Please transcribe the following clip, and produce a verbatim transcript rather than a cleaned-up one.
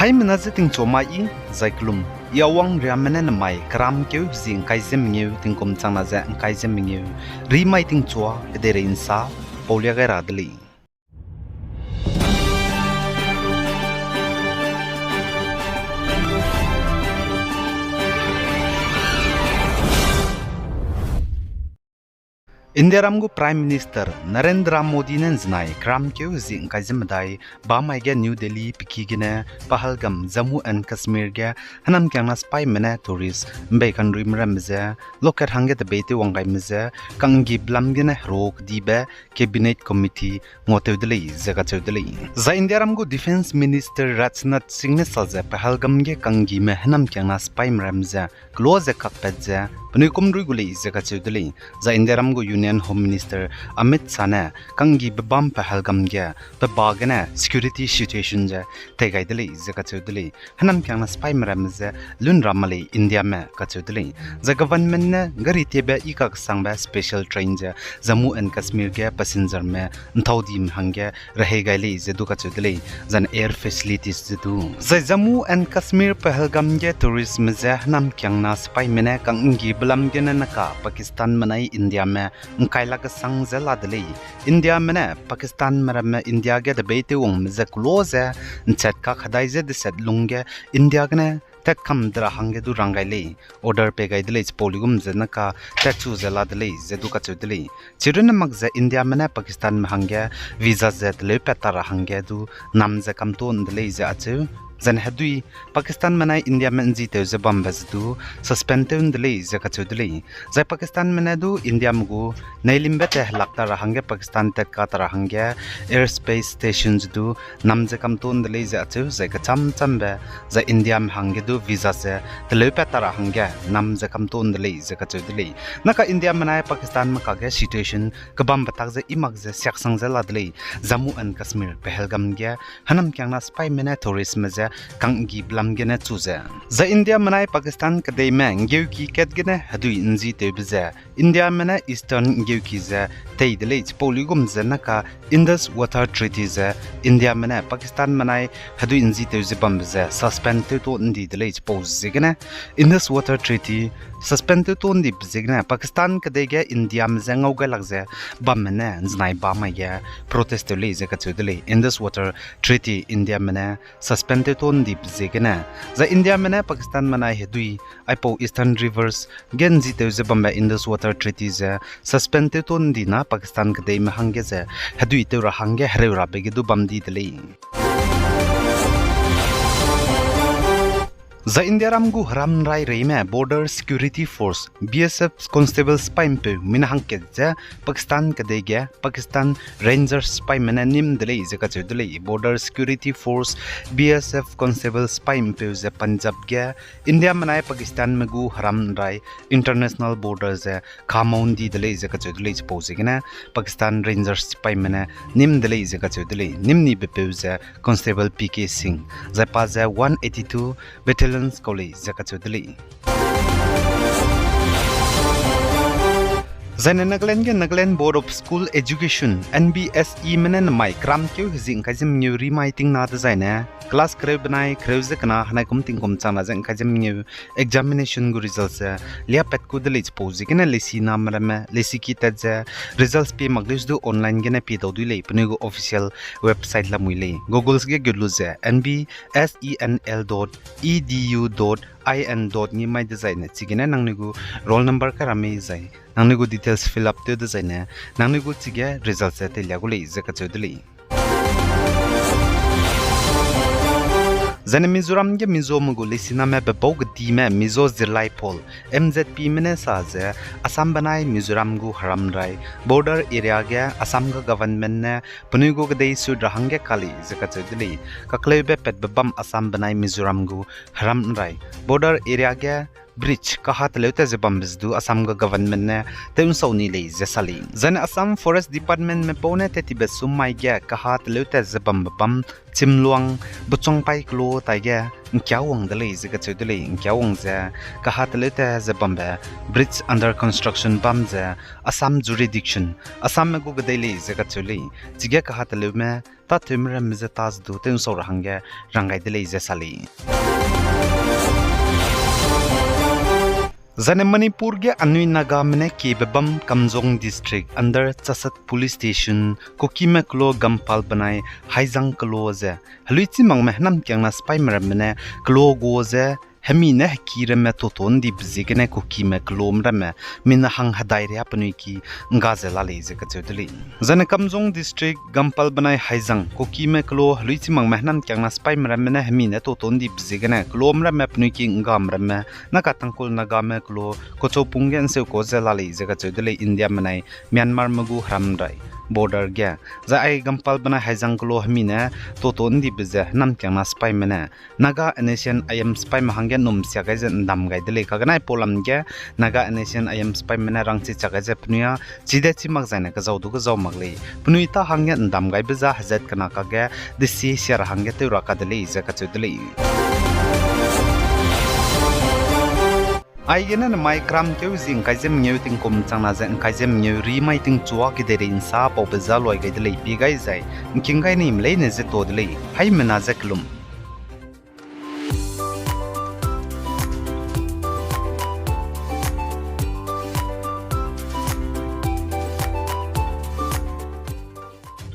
Haimena je tingchua mai i, zai kelum, i awang riame ne nemai keramkeu zi ngkai ze mengeu tingkum changna ze ngkai ze mengeu, rimai tingchua kedeirei nsa, paulia gai ra de lei. Indiaram gu Prime Minister Narendra Modi ne nzenai keramkeu zi ngkai ze medai bamai ge New Delhi peki gene Pahalgam, Jammu and Kashmir ge hênamkiangna sipaime ne tourist mbei kanruime ramme je lokat hangge debei tew wang gaime je kanggi belam gene herok dibe Cabinet Committee nguatew de lei ze kacheu de lei. Zai Indiaram gu Defence Minister Rajnath Singh ne sa ze Pahalgam ge kanggime hênamkiangna sipaime ramme je kelo ze kakpat ze penui kumrui gu lei ze kacheu de lei. Zai Indiaram gu Union Home Minister Amit Shah ne kanggibe bam Pahalgam ge pe ba gene security situation je tei gai de lei ze kacheu de lei. Hênamkiangna sipaime ramme je lunra ma lei Indiame kacheu de lei. Zai government ne gari tiebe i kaksangbe special train je Jammu and Kashmir ge passengerme nthaudime hangge rehei gai lei ze du kacheu de lei, zane air facilities ze du. Zai Jammu and Kashmir Pahalgam ge touristme je hênamkiangna sipaime ne kanggi belam gene neka Pakistanme nai Indiame ngkai lak kesang ze la de lei. Indiame ne Pakistanme ramme India ge debei tew wangme je kelo ze nchat kak hedai ze deset lungge India gene tatkam de ra hangge du rang gai lei, order pei gai de lei, chipau luigum ze neka tatchu ze la de lei ze du kacheu de lei. Chirunne mak ze Indiame ne Pakistanme hangge visa ze teleupat ta ra hangge du nam ze kamto nde lei ze acheu. Zane hedui Pakistanme nai Indiame nzitew ze bambe ze du suspend tew nde lei ze kacheu de lei. Zai Pakistanme ne du Indiame gu neilimbe te helak ta ra hangge Pakistan tatka ta ra hangge airspace station ze du nam ze kamto nde lei ze acheu, zai kecham chambe zai Indiame hangge du visa ze teleupat ta ra hangge nam ze kamto nde lei ze kacheu de lei. Neka Indiame nai Pakistanme kage situation kebambe tak ze i mak ze siaksang ze la de lei, Jammu and Kashmir Pahalgam ge hênamkiangna sipaime ne touristme je kanggi belam gene chu ze. Zai Indiame nai Pakistan kedeime nggeuki kat gene hedui nzitewbe ze Indiame ne Eastern nggeuki ze tei de lei, chipau luigum ze neka Indus Water Treaty ze Indiame ne Pakistanme nai hedui nzitew ze bambe ze suspend tewto ndi de lei, chipau ziegene Indus Water Treaty suspend tewto ndibe ziegene Pakistan kedei ge Indiame je ngau gailak ze bamme ne nzenai bamai ge protest tew lei ze kacheu de lei. Indus Water Treaty Indiame ne suspend tewto ndibe ziegene, zai Indiame ne Pakistanme nai hedui aipau Eastern Rivers ge nzitew ze bambe Indus Water Treaty ze suspend tewto ndi na Pakistan kedeime hangge ze hedui tew ra hangge hereu rabe ge du bam di de lei. Zai Indiaram gu heram rai reime Border Security Force, B S F constable sipaî ’mpeu mina hangkat ze Pakistan kedei ge Pakistan Rangers sipaîme ne nîm de lei ze kacheu de lei. Border Security Force, B S F constable sipaî ’mpeu ze Punjab ge Indiame nai Pakistanme gu heram rai international border ze kamau ’ndi de lei ze kacheu de lei. Chipau ziegene Pakistan Rangers sipaîme ne nîm de lei ze kacheu de lei. Nîm nibepeu ze Constable P K Singh, zai pa ze one eighty-two Battalions kau lei ze kacheu de lei. Zaine Nagaland ge Nagaland Board of School Education, N B S Eme ne nemai keramkeu hezie ’ngkai ze mengeu rimai tingna dezaine class kereu benai kereu ze kena henai kum tingkum changna ze ’ngkai ze mengeu examination gu result ze liapat ku de lei. Chipau ziegene leisiname ramme leisiki tat ze results pie mak leu du online gene pie dau dui lei, penui gu official website lamui lei. Google ge gut lu ze N B S E N L dot E D U dot I N dot ngi mai dezaine chigene nangnui gu roll number kai ra mei zai nangnui gu details fill up tew dezaine nangnui gu chige result ze teilia gu lei ze kacheu de lei. Zaine Mizoram ge Mizome gu leisiname bebau kedime Mizo Zirlai Paul, M Z Pme ne sa ze Assam benai Mizoram gu heram rai border area ge Assam ga government ne penui gu kedei sut ra hangge kalei ze kacheu de lei. Kakleube patbe bam Assam benai Mizoram gu heram rai border area ge bridge kaha teleu ta ze bambe ze du Assam ga government ne tew nsau ni lei ze sa lei. Zaine Assam Forest Departmentme pau ne tat tibe sum mai ge kaha teleu ta ze bambe bam Chimluang Buchongpai kelo taige ngkia wang de lei ze kacheu de lei. Ngkia wang ze kaha teleu ta ze bambe bridge under construction bam ze Assam jurisdiction, Assamme gu kedei lei ze kacheu lei. Chige kaha teleume tâtewme ramme ze ta ze du tew nsau ra hangge rang gai de lei ze sa lei. Zaine Manipur ge anui Nagame ne kiebe bam Kamjong District under Chassad Police Station, Kukime kelo Gampal benai Haijang kelo ze heluichimakme hênamkiangna sipaime ramme ne kelo gu ze hemi ne heki ramme toto ndibe ziegene Kukime kelome ramme mina hang hedai ria penui ki ngga ze la lei ze kacheu de lei. Zaine Kamjong District, Gampal benai Haijang, Kukime kelo heluichimakme hênamkiangna sipaime ramme ne hemi ne toto ndibe ziegene kelome ramme penui ki nggame ramme Naga Tangkhul Nagame kelo kachau pung ge nseu kau ze la lei ze kacheu de lei Indiame nai Myanmarme gu heram rai border ge. Zai ai Gampal benai Haijang kelo hemi ne toto ndibe ze hênamkiangna sipaime ne Naga N S C N I M sipaime hangge num sia gai ze ndam gai de lei. Kagenai pau lam ge Naga N S C N I M sipaime ne rangchi chak gai ze penui â chide chi mak zaine kezau du kezau mak lei. Penui tâ hangge ndam gaibe za hezat kena kage desi sia ra hangge tew ra ka de lei ze kacheu de lei. Aigene nemai kramkeu zi ngkai ze mengeu tingkum changna ze ngkai ze mengeu ri mai tingchua kedeirei nsa paube za luai gai de lei pie gai zai ngking gai nime leine ze ta de lei. Haimena ze kelum.